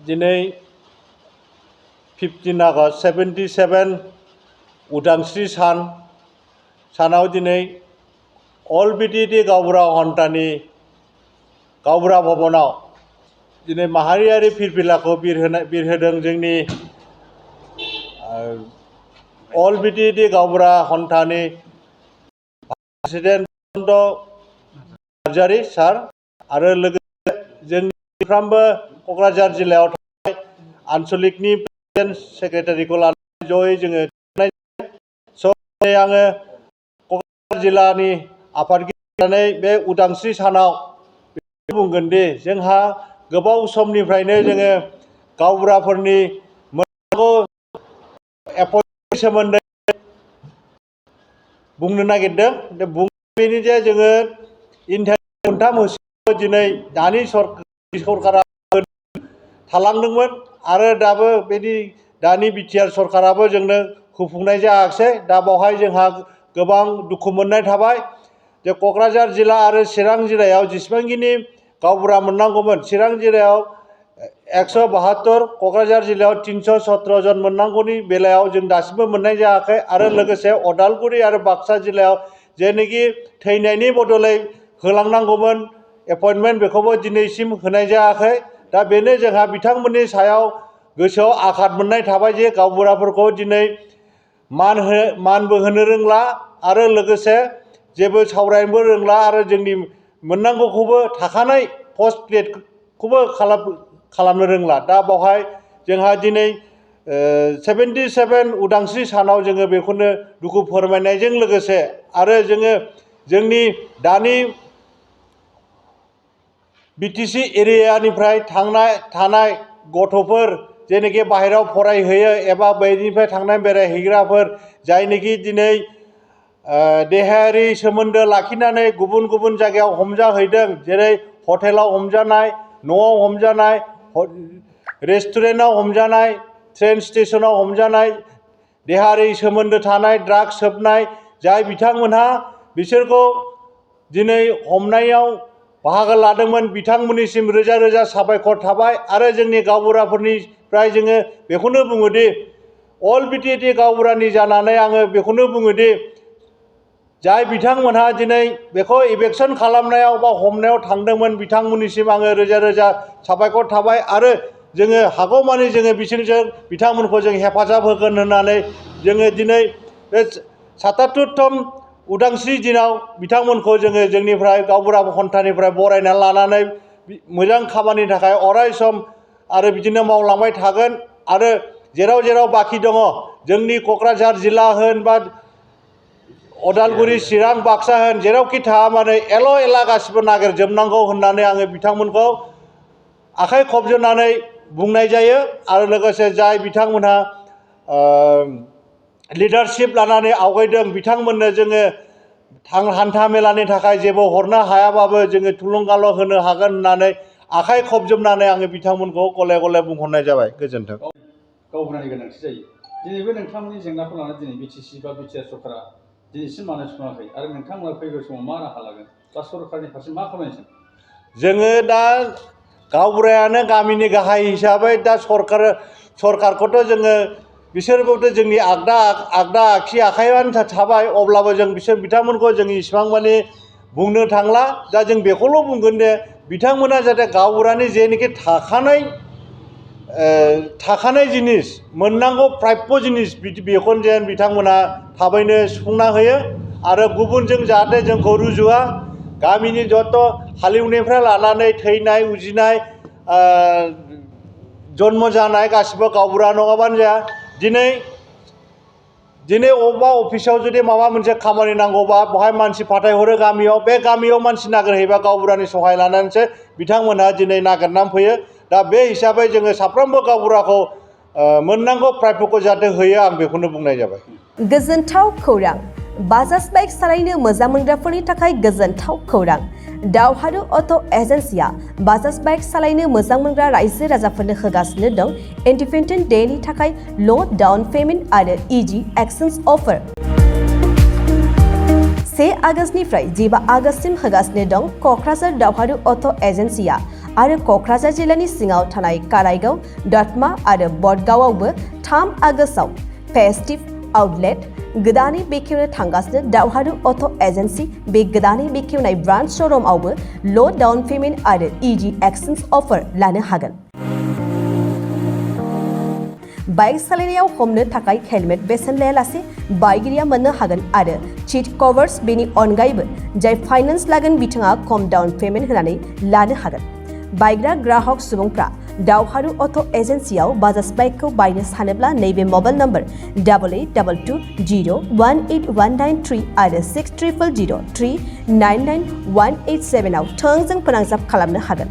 दिनै 15 आगस्ट 77 उदांस्रि सानाव दिनै अल बिटिएडि गावबुरा हन्टानि गावबुरा भवनाव दिनै माहारियारि फिरफिलाखौ बिरहोदों जोंनि अल बिटिएडि गावबुरा हन्टानि प्रेसिडेन्ट कक्राझारि सार आरो लोगोसे जोंनि साफ्रोमबो कक्राझार जिल्लायाव थानाय आन्सलिकनि प्रेसिडेन्ट सेक्रेटारिखौ लानानै जयै जोङो आङो कक्राझार जिल्लानि आफादगिरि जानानै बे उदांस्रि सानाव बुंगोन दि जोंहा गोबाव समनिफ्रायनो जोङो गावबुराफोरनि मोननांगौ एपइन्टमेन्टनि सोमोन्दै बुंनो नागिरदों बेनि जे जोङो इन्टारभिउ मोनथाम होसेयावबो दिनै दानि सरकारा थालांदोंमोन आरो दाबो दानि बिटिआर सरकाराबो जोंनो होफुंनाय जायाखिसै। दा बावहाय जोंहा गोबां दुखु मोननाय थाबाय जे कक्राझार जिल्ला आरो चिरां जिल्लायाव जेसेबांखिनि गावबुरा मोननांगौमोन चिरां जिल्लायाव 172 कक्राझार जिल्लायाव 317 जन मोननांगौनि बेलायाव जों दासिमबो मोननाय जायाखै आरो लोगोसे उदालगुरि आरो बाक्सा जिल्लायाव जेनोखि थैनायनि बदलै होलांनांगौमोन एपइन्टमेन्ट बेखौबो दिनैसिम होनाय जायाखै। दा बेनो जोंहा बिथांमोननि सायाव गोसोआव आघात मोननाय थाबाय जे गावबुराफोरखौ दिनै मानबो होनो रोंला आरो लोगोसे जेबो सावरायनोबो रोंला आरो जोंनि मोननांगौखौबो थाखानाय पस्ट ग्रेडखौबो खालामनो रोंला। दा बावहाय जोंहा दिनै 77 उदांस्रि सानाव जोङो बेखौनो दुखु फोरमायनायजों लोगोसे आरो जोङो जोंनि दानि बिटिसि एरियानिफ्राय थानाय गथ'फोर जेनोखि बाहेरायाव फरायहैयो एबा बैनिफ्राय थांनाय बेरायहैग्राफोर जायनोखि दिनै देहायारि सोमोन्दो लाखिनानै गुबुन गुबुन जायगायाव हमजाहैदों जेरै हटेलाव हमजानाय न'आव हमजानाय रेस्टुरेन्टआव हमजानाय ट्रेन स्टेशनाव हमजानाय देहायारि सोमोन्दो थानाय ड्राग्स सोबनाय जाय बिथांमोनहा बिसोरखौ दिनै हमनायाव बाहागो लादोंमोन बिथांमोननिसिम रोजा रोजा साबायखर थाबाय आरो जोंनि गावबुराफोरनिफ्राय जोङो बेखौनो बुङोदि अल बिटिएडि गावबुरानि जानानै आङो बेखौनो बुङोदि जाय बिथांमोनहा दिनै बेखौ इभेक्सन खालामनायाव बा हमनायाव थांदोंमोन बिथांमोननिसिम आङो रोजा रोजा साबायखर थाबाय आरो जोङो हागौमानि जोङो बिथांमोनखौ जों हेफाजाब होगोन होननानै जोङो दिनै बे 77तम उदांस्रि दिनाव बिथांमोनखौ जोङो जोंनिफ्राय गावबुरा हन्टानिफ्राय बरायना लानानै मोजां खामानिनि थाखाय अराय सम आरो बिदिनो मावलांबाय थागोन आरो जेराव जेराव बाखि दङ जोंनि कक्राझार जिल्ला होन बा उदालगुरि चिरां बाक्सा होन जेरावखि थाया मानो एला गासिबो नागिरजोबनांगौ होननानै आङो बिथांमोनखौ आखाइ खबजोबनानै बुंनाय जायो आरो लोगोसे जाय बिथांमोनहा लिडारशिप लानानै आवगायदों बिथांमोननो जोङो हान्था मेलानि थाखाय जेबो हरनो हायाबाबो जोङो थुलुंगाल' होनो हागोन होननानै आखाइ खबजोबनानै आङो बिथांमोनखौ गले गले बुंहरनाय जाबाय। गोजोन्थों। गावबुरानि गोनांथि जायो दिनै बे नोंथांमोननि जेंनाखौ लानानै दिनै बिटिसि बा बिटिआर सरकारा दिनैसिम मानो सुनाखै आरो नोंथांमोना फैगौ समाव मा राहा लागोन बा सरकारनि फारसे मा खालामनो सानो? जोङो दा गावबुरायानो गामिनि गाहाय हिसाबै दा सरकारखौथ' जोङो बिसोरबोथ' जोंनि आगदा आगसि आखाइयानो थाबाय अब्लाबो जों बिथांमोनखौ जों इसिबां माने बुंनो थांला। दा जों बेखौल' बुंगोन जे बिथांमोना जाहाथे गावबुरानि जेनोखि थाखानाय जिनिस मोननांगौ प्राप्य जिनिस बेखौनो जेन बिथांमोना थाबैनो सुफुंना होयो आरो गुबुनजों जाहाथे जोंखौ रुजुआ गामिनि जत' हालेवनायनिफ्राय लानानै थैनाय उजिनाय जन्म जानाय गासिबो गावबुरा नङाबानो जाया। दिनै अबेबा अफिसाव जुदि माबा मोनसे खामानि नांगौबा बहाय मानसि फाथायहरो गामियाव बे गामियाव मानसि नागिरहैबा गावबुरानि सहाय लानानैसो बिथांमोनहा दिनै नागिरनानै फैयो। दा बे हिसाबै जोङो साफ्रोमबो गावबुराखौ मोननांगौ प्राप्यखौ जाहाथे होयो आं बेखौनो बुंनाय जाबाय। गोजोनथाव खौरां बाजाज बाइक सालायनो मोजां मोनग्राफोरनि थाखाय गोजोनथाव खौरां दावहारु अट' एजेन्सिया बाजाज बाइक सालायनो मोजां मोनग्रा रायजो राजाफोरनो होगासिनो दं इन्डिपेन्डेन्ट डेनि थाखाय ल' डाउन पेमेन्ट आरो इजि एक्सचेन्ज अफार। 1 आगस्तनिफ्राय 15 आगस्तसिम होगासिनो दं क'क्राझार दावहारु अट' एजेन्सिया आरो क'क्राझार जिल्लानि सिङाव थानाय काराइगाव, दतमा आरो बडगावआवबो 3 आगस्टआव फेस्टिभ आउटलेट गोदानै बेखेवनो थांगासिनो दावहारु अट' एजेन्सि बे गोदानै बेखेवनाय ब्रान्च श'रुमआवबो ल' डाउन पेमेन्ट आरो इजि एक्सचेन्ज अफार लानो हागोन। बाइक सालायनायाव हमनो थाखाय हेलमेट बेसेन लायालासे बाइकगिरिया मोननो हागोन आरो सीट कभार्स बेनि अनगायैबो जाय फाइनान्स लागोन बिथाङा खम डाउन पेमेन्ट होनानै लानो हागोन। बायग्रा ग्राहक सुबुंफ्रा दावहारु अट' एजेन्सियाव बाजाज बाइकखौ बायनो सानोब्ला नैबे मबाइल नम्बर 8822018193 आरो 6300399187 आव थोंजों फोनांजाब खालामनो हागोन।